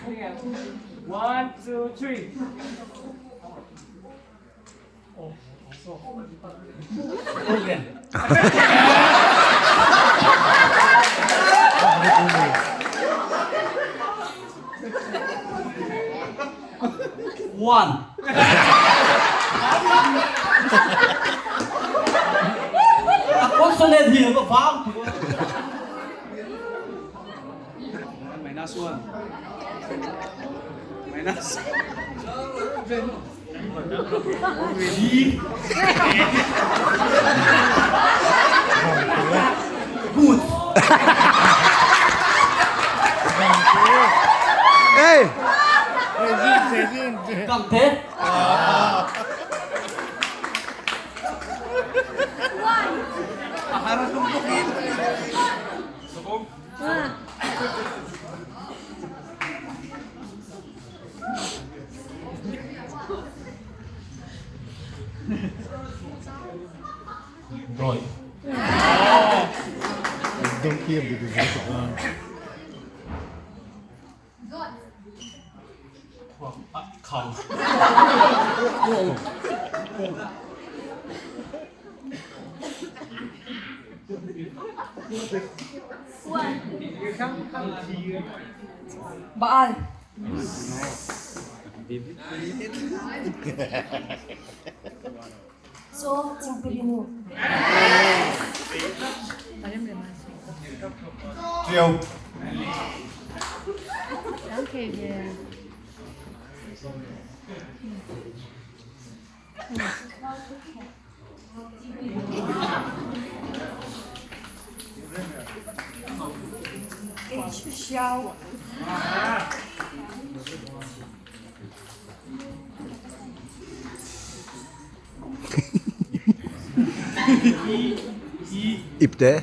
One, two, three. One. A consonant hi a vang tu. Minus one. Minus. Good. Hey! Kam te. Rồi. Khẩu. Baal. Chaw chingpirinu. Triều. Siau. Ipte.